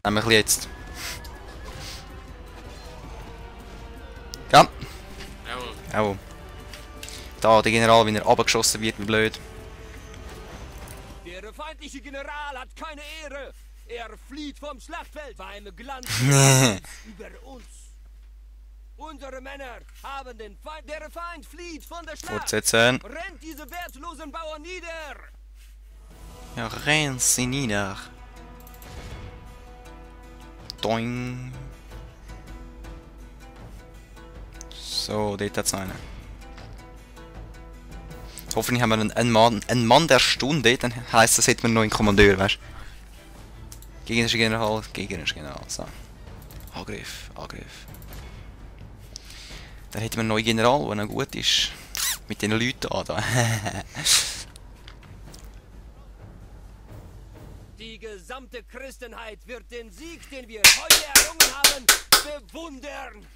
Einmal ein bisschen jetzt. Ja. Jawohl. Auch. Da, der General, wie er abgeschossen wird, wie blöd. Der feindliche General hat keine Ehre. Er flieht vom Schlachtfeld bei einem Glanz über uns. Unsere Männer haben den Feind. Der Feind flieht von der Schlacht. Fortsetzen. Rennt diese wertlosen Bauern nieder. Ja, renn sie nieder. Doing. So, dort hat es einen. Hoffentlich haben wir einen Mann der Stunde, dann heisst das, hätten wir noch einen Kommandeur, weißt du? Gegnerischer General, gegnerischer General, so. Angriff, Angriff. Dann hätten wir einen neuen General, der noch gut ist. Mit den Leuten da. Die gesamte Christenheit wird den Sieg, den wir heute errungen haben, bewundern.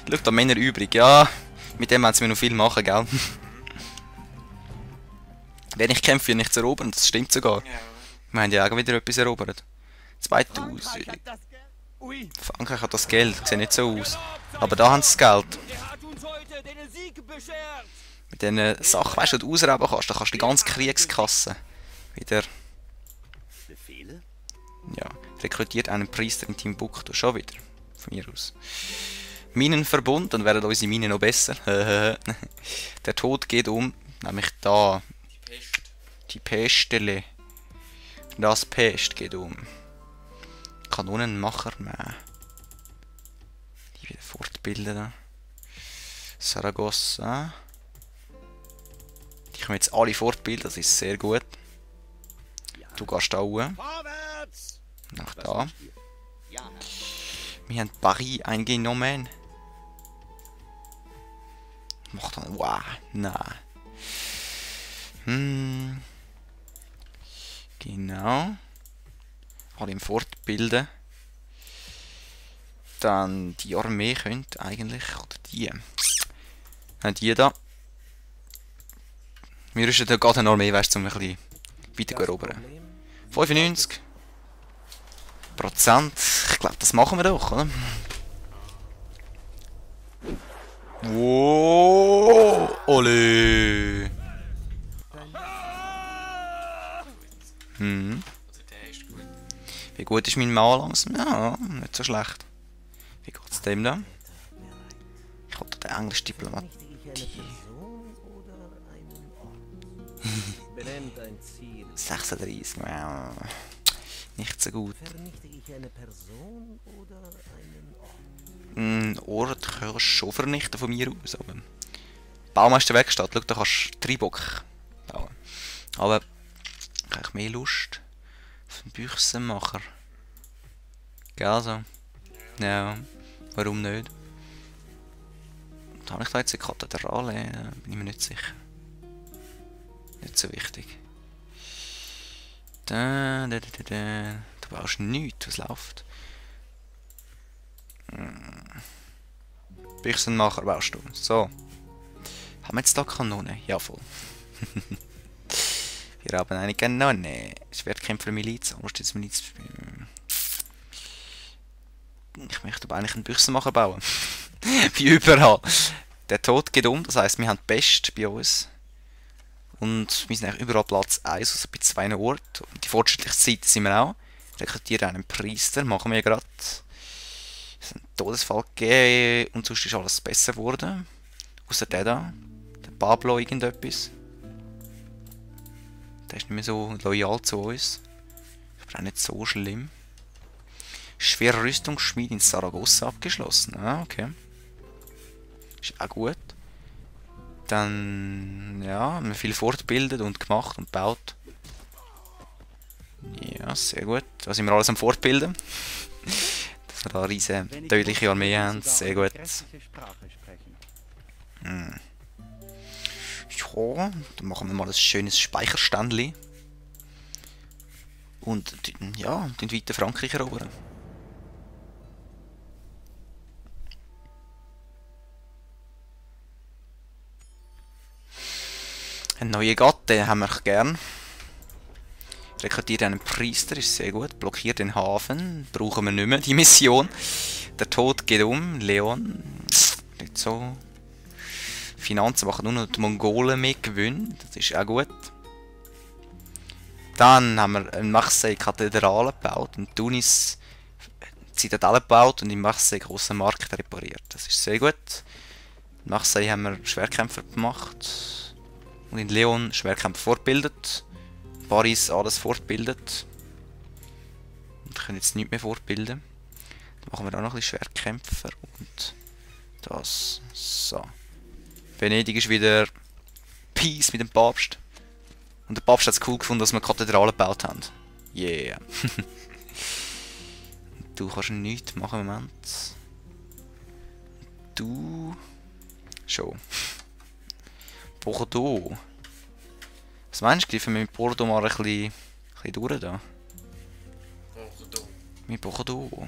Schau, da Männer übrig, ja. Mit dem werden sie noch viel machen, gell? Wer nicht kämpft, wird nichts erobern, das stimmt sogar. Wir haben ja auch wieder etwas erobert. 2000. Frankreich hat das Geld, sieht nicht so aus. Aber da haben sie das Geld. Der hat uns heute den Sieg beschert. Mit diesen Sachen, weißt du, die du ausrauben kannst, da kannst du die ganze Kriegskasse wieder. Befehle? Ja, rekrutiert einen Priester in Timbuktu. Schon wieder. Von mir aus. Minenverbund, dann werden unsere Minen noch besser. Der Tod geht um. Nämlich da. Die Pestele. Das Pest geht um. Kanonenmacher, nein. Die wieder fortbilden. Saragossa. Die können jetzt alle fortbilden, das ist sehr gut. Du gehst da hoch. Vorwärts! Nach da. Ja. Wir haben Paris eingenommen. Macht dann. Wow, nein. Genau. Alle im Fortbilden. Dann die Armee könnte eigentlich. Oder die. Die da. Wir rüsten da gerade eine Armee, weißt du, um ein bisschen weiter zu erobern. 95%. Ich glaube, das machen wir doch, oder? Wow, ole. Wie gut ist mein Mal langsam? Ja, nicht so schlecht. Wie geht's dem da? Ich hatte den Englisch Diplomatie. Benennt ein Ziel. 36, wow. Nicht so gut. Vernichte ich eine Person oder einen Ort? Ein Ort kannst du schon vernichten von mir aus, aber... Baumeisterwerkstatt, schau, da kannst du 3 Bock bauen. Aber... Ich habe mehr Lust auf einen Büchsenmacher. Gell so? Ja, warum nicht? Da habe ich da jetzt eine Kathedrale, da bin ich mir nicht sicher. Nicht so wichtig. Du baust nichts, was läuft. Büchsenmacher baust du. So. Haben wir jetzt da Kanone? Ja, voll. Wir haben eine Kanone. Schwertkämpfer Miliz. Jetzt Miliz. Ich möchte aber eigentlich einen Büchsenmacher bauen. Wie überall. Der Tod geht um, das heisst, wir haben die Pest bei uns. Und wir sind eigentlich überall Platz 1, also bei 2 Orten. Und die fortschrittliche Seite sind wir auch. Rekrutieren einen Priester, machen wir gerade. Es hat einen Todesfall gegeben und sonst ist alles besser geworden. Außer der da. Der Pablo irgendetwas. Der ist nicht mehr so loyal zu uns. Ist aber auch nicht so schlimm. Schwerer Rüstungsschmied in Saragossa abgeschlossen. Ah, okay. Ist auch gut. Dann, ja, haben wir viel fortgebildet und gemacht und gebaut. Ja, sehr gut. Da sind wir alles am Fortbilden. Dass wir da eine riesen tödliche Armee haben. Sehr gut. Ja, dann machen wir mal ein schönes Speicherständchen. Und ja, den weiter Frankreich erobern. Einen neuen Gatte haben wir gern. Rekrutiert einen Priester, ist sehr gut. Blockiert den Hafen, brauchen wir nicht mehr, die Mission. Der Tod geht um, Leon. Nicht so. Finanzen machen nur noch die Mongolen mit Gewinn, das ist auch gut. Dann haben wir in Marseille Kathedrale gebaut, in Tunis Zitadelle gebaut und in Marseille grossen Markt repariert. Das ist sehr gut. In Marseille haben wir Schwerkämpfer gemacht und in Leon Schwerkämpfer fortgebildet. Paris alles fortbildet. Und wir können jetzt nichts mehr fortbilden. Dann machen wir auch noch ein bisschen Schwertkämpfer und das. So. Venedig ist wieder Peace mit dem Papst. Und der Papst hat es cool gefunden, dass wir Kathedralen gebaut haben. Yeah. Du kannst nichts machen im Moment. Du. Schon. Bordeaux. Was meinst du? Greifen wir mit Bordeaux mal ein bisschen durch da? Bordeaux. Mit Bordeaux. Oh,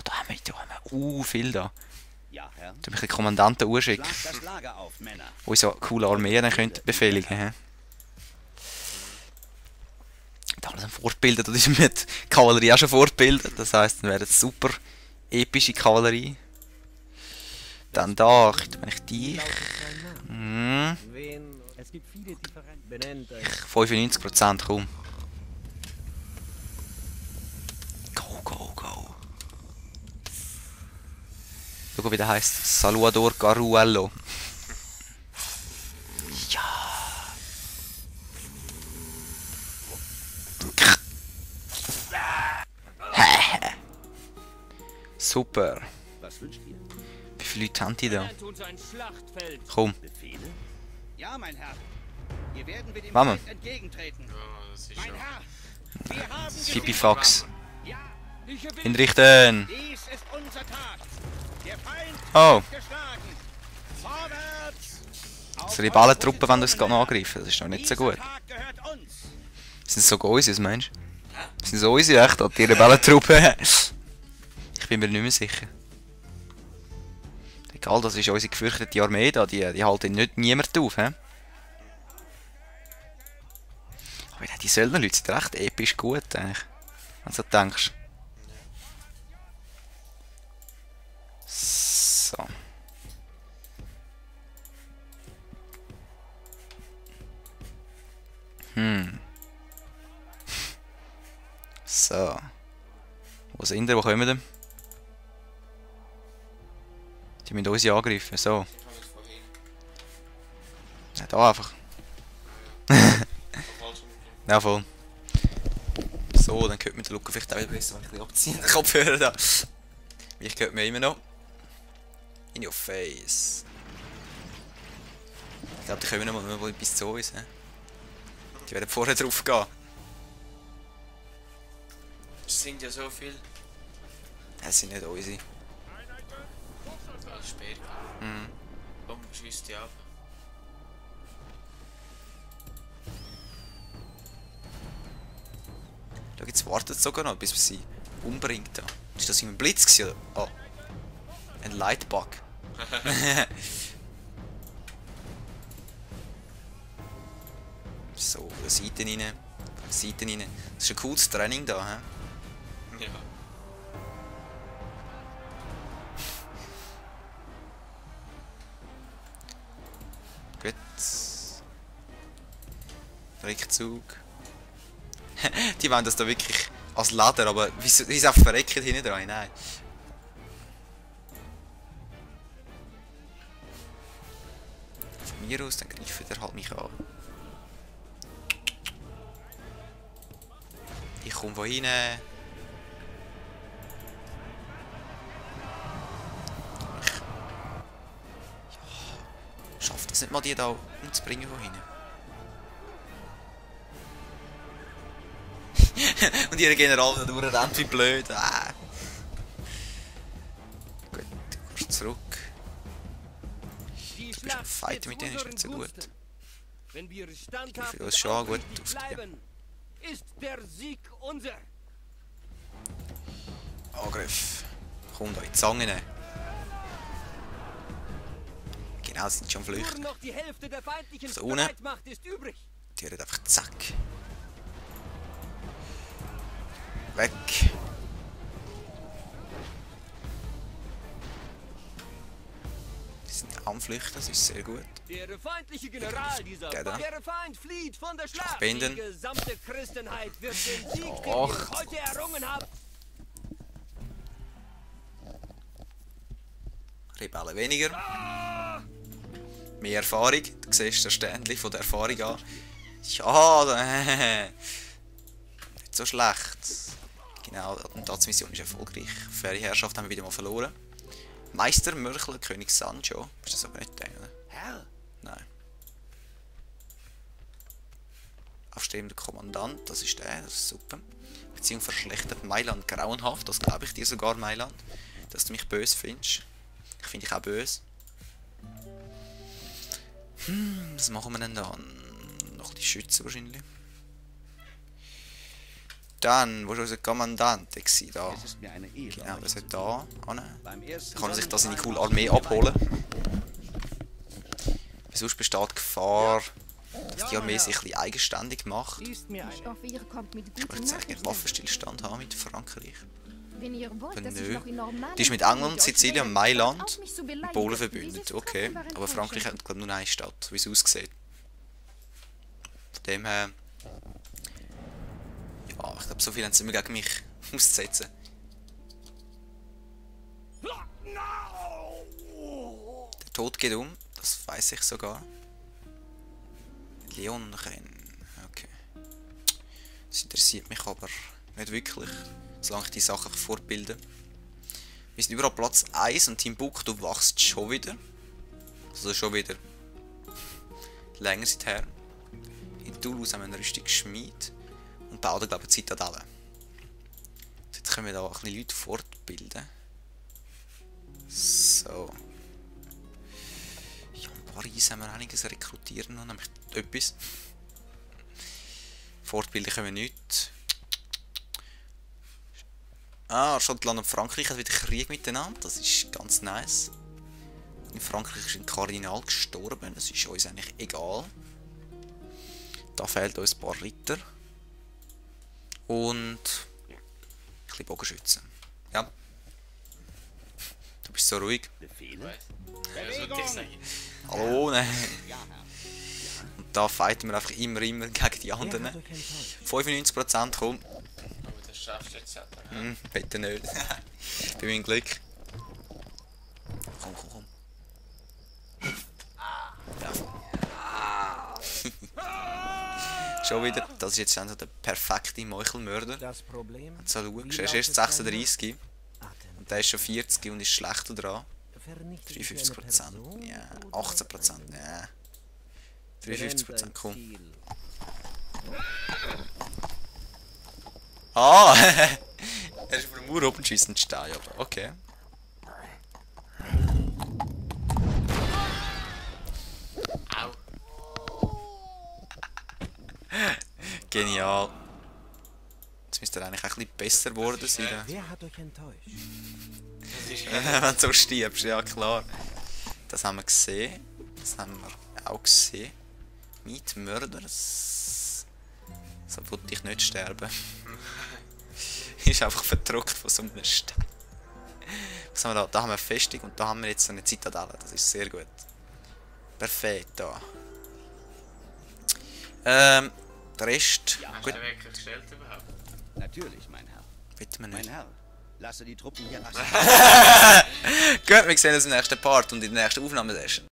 da haben wir viel da. Ja, Herr. Da müssen die Kommandanten anschicken. Schlagt das Lager auf, Männer. Die so coole Armeen könnten befehligen. He? Da alles fortbildet, das ist mit Kavallerie auch schon fortbildet. Das heisst, dann wäre es super epische Kavallerie. Dann da, wenn ich dich. Wen? Es gibt viele Differenzen. Benennt euch. 95%, komm. Go, go, go. Schau, wie der heisst. Salvador Caruello. Ja. Super. Was wünscht ihr? Wie viele Leute haben die da? Nennt uns ein Schlachtfeld. Komm. Befehle? Ja, mein Herr. Wir werden mit dem Mama. Feind entgegentreten. Ja, das ist Mein schon. Herr, wir haben Fipifax. Ja, Ich gewinne. Hinrichten! dies ist unser Tag. Der Feind Oh. ist geschlagen. Vorwärts! So die Ballentruppen wollen uns gerade angreifen, das ist noch nicht so gut. Dieser Tag gehört uns. Sind es sogar unsere, meinst du? Sind es unsere, echt? Die Rebellentruppen? Ich bin mir nicht mehr sicher. Egal, das ist unsere gefürchtete Armee da, die halten nicht niemand auf, hä? Aber die Söldnerleute sind recht episch gut, eigentlich. Wenn du so denkst. So. So. Wo sind wir? Wo kommen wir denn? Die müssen uns angreifen. So. Ja, da einfach. Ja, voll. So, dann hört mir der Luca vielleicht auch wieder besser, wenn ich ein bisschen abziehe. Den Kopfhörer da. Mich hört mir immer noch. In your face. Ich glaube, die kommen noch mal bis zu uns. He? Die werden vorher drauf gehen. Es sind ja so viel. Das sind nicht unsere. Das Speer. Komm, schießt die ab. Schau, jetzt wartet es sogar noch, bis man sie umbringt. Da. Ist das ein Blitz gewesen? Oh. Ein Lightbug. So, von der Seite rein. Von der Seite rein. Das ist ein cooles Training da, hä? Ja. Gut. Rückzug. Die wollen das da wirklich als Leder, aber wieso ist auch verreckt hinten dran? Nein. Von mir aus, dann greift er halt mich an. Ich komme von hinten. Schafft es nicht mal, die da umzubringen von hinten? Und ihre General da durchrennt wie blöd. Ah. Gut, du kommst zurück. Die Du bist am Schlacht Fighten steht mit zu denen, ist unseren nicht so gut. Gunsten. Wenn wir standhaft für uns schon und gut aufrichtig ausgegeben. bleiben, ist der Sieg unser. Angriff. Komm da in die Zange rein. Genau, sie sind schon Nur flüchten. noch die Hälfte der feindlichen So, ohne. Streitmacht ist übrig. Die werden einfach zack. Weg. Die sind am Flüchten, das ist sehr gut. Der feindliche General dieser Der da. Der Feind flieht von der Schlacht. binden. Die gesamte Christenheit wird den Sieg, den Och. ihr heute errungen habt. Rebellen weniger. Mehr Erfahrung. Du siehst das Ständchen von der Erfahrung an. Ja, nicht so schlecht. Genau, die Attentatsmission ist erfolgreich. Faire Herrschaft haben wir wieder mal verloren. Meister Mörchler, König Sancho. Ist das aber nicht der, oder? Herr, Nein. Aufstrebender Kommandant, das ist der, das ist super. Beziehung verschlechtert Mailand grauenhaft, das glaube ich dir sogar, Mailand. Dass du mich böse findest. Ich finde dich auch böse. Was machen wir denn da? Noch die Schützen wahrscheinlich. Dann, wo ist unser Kommandant da? es ist mir eine Ehre. Genau, euch das zu ist da. beim ersten Kann er sich da seine Sonnenschein coole Armee abholen. Sonst besteht Gefahr, dass die Armee sich ein bisschen eigenständig macht. Ist mir Ich eine. hoffe, ihr kommt mit Ich guten möchte eigentlich einen Nachrichten. Waffenstillstand haben mit Frankreich. Wenn ihr wollt, dass ich Nö. noch in Normanien Die ist mit bin, England, euch Sizilien wäre, und Mailand auch mich so und beleidigen. Polen Dieses verbündet. Treffen Okay, war ein aber Frankreich Falscher. hat glaube ich nur eine Stadt, wie es aussieht. Von dem her... Ja, ich glaube so viel haben sie immer gegen mich auszusetzen. Der Tod geht um, das weiß ich sogar. Leon Rennes, okay. Das interessiert mich aber nicht wirklich, solange ich die Sachen fortbilde. Wir sind überall Platz 1 und Timbuktu wächst schon wieder. Also schon wieder länger seither. In Toulouse haben wir eine Rüstung geschmiedet und bauen, glaube ich, eine Zitadelle. Jetzt können wir da ein bisschen Leute fortbilden. So. Ja, in Paris haben wir einiges rekrutieren noch, nämlich etwas. Fortbilden können wir nicht. Ah, Schottland und Frankreich haben wieder Krieg miteinander, das ist ganz nice. In Frankreich ist ein Kardinal gestorben, das ist uns eigentlich egal. Da fehlt uns ein paar Ritter. Und ein bisschen Bogenschützen. Ja. Du bist so ruhig. Befehle? Ja, so dich sagen. Hallo, ne? Ja, Herr. Und da fighten wir einfach immer gegen die Wer hat anderen. euch enttäuscht? 95% komm. Aber das schaffst du jetzt auch. Bitte nicht. Bei meinem Glück. Komm, komm, komm. Ja. Schon wieder. Das ist jetzt also der perfekte Meuchelmörder. Das Problem. So schaust, Wie er ist erst lautet dein 36 Atem. und der ist schon 40 und ist schlechter dran. Vernichtet dich eine 53%. Person Ja. oder 18%. Ja. 53%, brennt ein komm. Ziel? Ah! Er ist auf der Mauer oben und schießt einen Stein, aber okay. Au. Genial. Jetzt müsste er eigentlich ein bisschen besser geworden sein. Wer hat euch enttäuscht? Das ist Wenn du so stirbst, ja klar. Das haben wir gesehen. Das haben wir auch gesehen. Mietmörder. So wollte ich nicht sterben. Ist einfach verdruckt von so einem Stein. Was haben wir da? Da haben wir eine Festung und da haben wir jetzt so eine Zitadelle. Das ist sehr gut. Perfekt da. Der Rest. Hast Gut, du Wecker gestellt überhaupt? Natürlich, mein Herr. bitte mir Mein nicht. Herr, lasse die Truppen hier lassen. Gut, wir sehen uns im nächsten Part und in der nächsten Aufnahmesession.